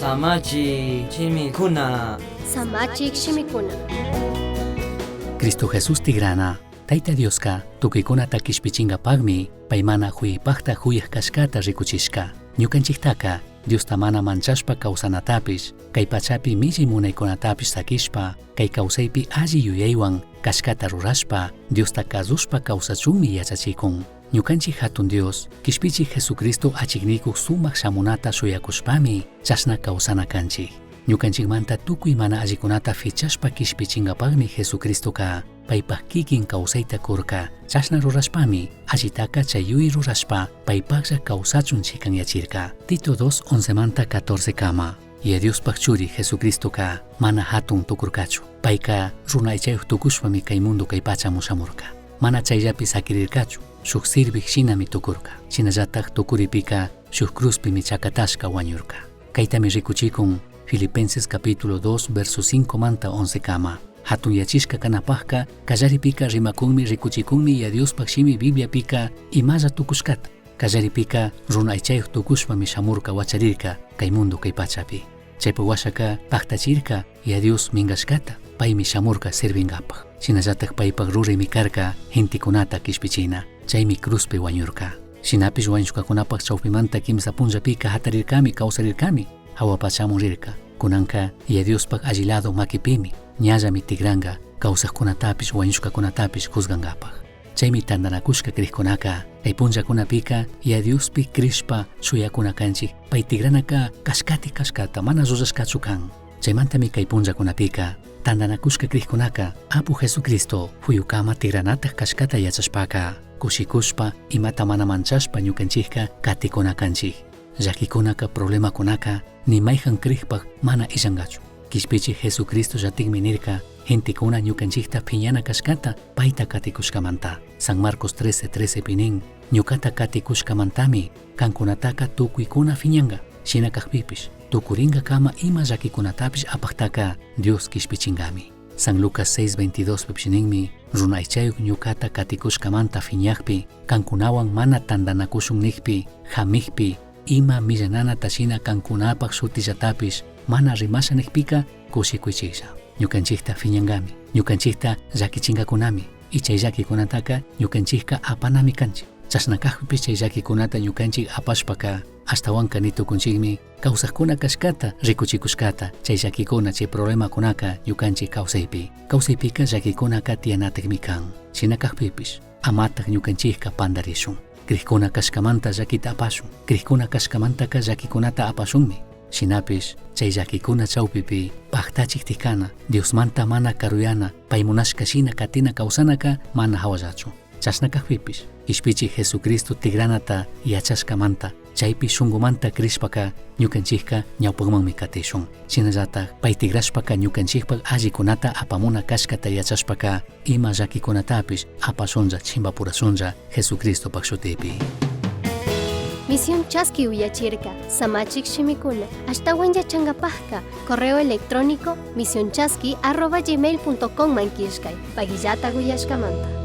Samachi shimikuna. Samachik shimikuna. Cristo Jesús tigrana, Taita Dioska tukuikunata kishpichingapakmi paymana juyipakta juyaj kashkata rikuchishka. Ñukanchiktaka Diosta mana manchashpa kawsanatapish, kay pachapi millay munaykunatapish sakishpa, kay kawsaypi alli yuyaywan kashkata rurashpa, Diosta kazushpa kawsachunmi yachachikun. Ñukanchik hatun Dios, kishpichik Jesucristo achiknikuq sumaq shamunata shuyakushpami chashna kawsana kanchik. Ñukanchikmanta tukuy mana allikunata fichashpa kishpichingapakmi Jesucristoka paypak kikin kawsayta kurka. Chashna rurashpami allitaka chay yuyay rurashpa paypaklla kawsachun chikanyachirka. Tito 2, 11 manta 14 kama. Yaya Diospaj churi Jesucristoka mana hatun tukurkachu. Payka runa aychayuj tukushpami kay mundo kay pachamu shamurka. Mana chayllapi sakirirkachu, shuj sirvij shinami tukurka. Shinallataj tukuripika shuj cruzpimi chakatashka wañurka. Kaytami rikuchikun Filipenses capítulo 2 verso 5 manta 11 kama. Hatun yachishka kanapajka kallaripika rimakunmi rikuchikunmi Yaya Diospaj shimi Bibliapika imalla tukushkata. Kallaripika runa aychayuj tukushpami shamurka wacharirka kay mundo kay pachapi. Chaypa washaka paktachirka Yaya Dios minkashkata, paymi shamurka sirvingapaj. Shinallataj paypaj ruraymi karka gentekunata kishpichina, chaymi cruzpi wañurka. Shinapish wañushkakunapaj chawpimanta kimsa punllapika hatarirkami kawsarirkami, hawa pachamun rirka. Kunanka Yaya Diospaj alli lado makipimi, ñallami tigranka kawsajkunatapish wañushkakunatapish juzgangapaj. Chaymi tantanakushka crijkunaka kay punllakunapika Yaya Diospi crishpa shuyakuna kanchik, pay tigranaka kashkati kashkata mana llullashkachu kan. Chaymantami kay punllakunapika tantanakushka crijkunaka Apu Jesucristo fuyukama tigranataj kashkata yachashpaka kushikushpa imata mana manchashpa ñukanchikka katikuna kanchik. Llakikunaka problemakunaka ni mayhan crijpaj mana illankachu. Kishpichik Jesucristo llatikmi nirka gentekuna ñukanchikta phiñana kashkata payta katikushkamanta. San Marcos 13, 13 pi nin, ñukata katikushkamantami kankunataka tukuykuna phiñanka, shina kajpipish tukuringakama ima llakikunatapish apaktaka Dios kishpichinkami. San Lucas 6, 22 pipish ninmi, runa aychayuk ñukata katikushkamanta phiñakpi, kankunawan mana tantanakushun nikpi, jamikpi, ima millananata shina kankunapak shutillatapish mana rimasha nikpika kushikuychiklla. Ñukanchikta phiñankami, ñukanchikta llakichinkakunami, y chay llakikunataka ñukanchikka apanami kanchik. Chashna kajpipish chay llakikunata ñukanchik apashpaka ashtawanka ni tukunchikmi kawsajkuna kashkata rikuchikushkata, chay llakikuna, chay problemakunaka ñukanchik kawsaypi. Kawsaypika llakikunaka tiyanatikmi kan. Shina kajpipish amatak ñukanchikka pandarishun. Crijkuna kashkamanta llakita apashun. Crijkuna kashkamantaka llakikunata apashunmi. Shinapish chay llakikuna chawpipi paktachik tikana, Diosmanta mana karuyana, pay munashka shina katina kawsanaka mana hawallachu. Chashna kajpipish kishpichik Jesucristo tigranata yachashkamanta, chaypi shunkumanta crishpaka ñukanchikka ñawpakmanmi katishun. Shinallatak pay tigrashpaka ñukanchikpak allikunata apamuna kashkata yachashpaka ima llakikunatapish apashunlla chimpapurashunlla Jesucristopak shutipi. Misión Chaski uyachirka, Samachik shimikuna, ashtawan yachangapajka, correo electrónico misionchaski@gmail.com man killkay, pagillata uyashkamanta.